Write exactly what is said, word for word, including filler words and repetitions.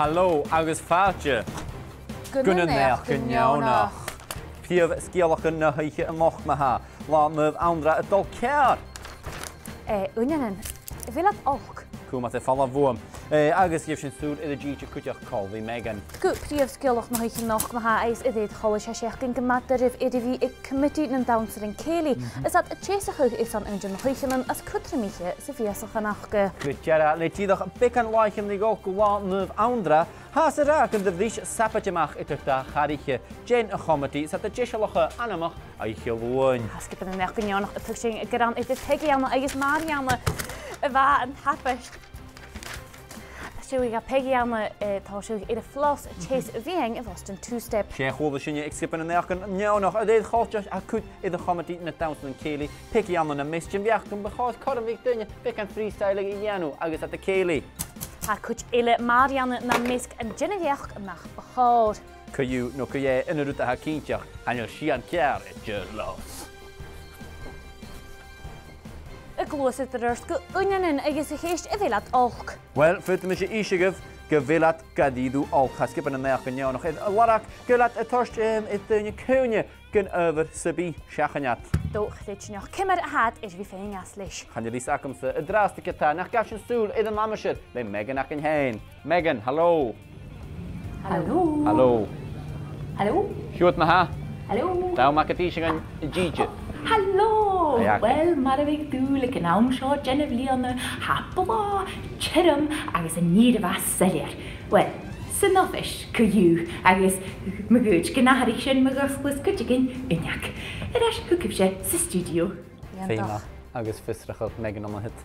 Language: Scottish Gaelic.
Halò agus fàilte gun an Naidheachdan Neònach. Prìomh sgeulachdan na h-oidhche a-nochd ma-thà. Latha Naomh Anndra a' dol ceàrr. Eh, uinneanan, a bheil iad olc? Cumaibh air falbh bhuam. Eh, agus gheibh sinn sùil air an t-sìde cuideachd còmhla ri Megan. Gu prìomh sgeulachd na h-oidhche a-nochd ma-thà, agus a rèir choltais, tha e a' sealltainn gu math doirbh air a bhith aig comataidh nan dannsairean cèilidh. Mhm. Is iad a' teasachadh airson aon de na h-oidhcheannan as cudromaiche sa mhìosachan aca. Gu dearbh, le dìreach beagan làithean ri dhol gu Latha Naomh Anndra, thathas ag ràdh gun do bhris sabaid a-mach eadar dà chathraiche. Dèan a' chomataidh, 's iad a' deisealachadh a-mach Oidhche Luain. Tha sgioba nan Naidheachdan Neònach a' tuigsinn gur ann eadar Peggy Anna agus Màiri Anna a bha an t-sabaid. Tha sibh a' faicinn Peggy Anna, eh, a' tòiseachadh air a' flos, a' teas a' bheinn a' Bhoston Two-Step. 'S e a chuala sinne aig sgioba nan Naidheachdan Neònach, a rèir choltais, tha cuid air a' chomataidh nan dannsairean cèilidh, Peggy Anna nam measg, dhen bheachd gum bu chòir cothrom bhith aig daoine beagan freestyle a dhèanamh agus iad a' cèilidh. Tha cuid eile, Màiri Anna nam measg, a' dèanamh beachd nach bu chòir. Co-dhiù no co-dheth, aon rud a tha cinnteach, chan eil sìon ceàrr air deagh fhlos. A' gluasad air adhart gu uinneanan agus a' cheist a bheil iad olc. Uill, faodaidh mise innse dhuibh gu bheil iad gu dearbh olc. Tha sgioba nan Naidheachdan Neònach air lorg gu bheil iad a' toirt, em, air daoine caoineadh gun adhbhar sam bith, seachain iad. Do chreidsinneach, ciamar a tha iad air a bhith faighinn às leis? Chan eil fhios agamsa. An-dràsta ge-tà, nach gabh sinn sùil air an aimsir le Megan againn fhèin. Megan, halò. Halò. Halò. Halò. Siuthad ma-thà. Halò. Dà mhac a' tì seo an-dè. Halò. Aidh, aidh. Uill, mar a bhiodh dùil aig an àm seo den bhliadhna, tha blàth, tioram agus an ìre mhath soilleir. Uill, san oifis co-dhiù, agus ma dh'fhaodte gun atharraich sin ma dh'fhosglas cuideigin uinneag. Air ais thugaibhse san stiùidio. Feumaidh, agus fiosrachadh, Megan, an-siud.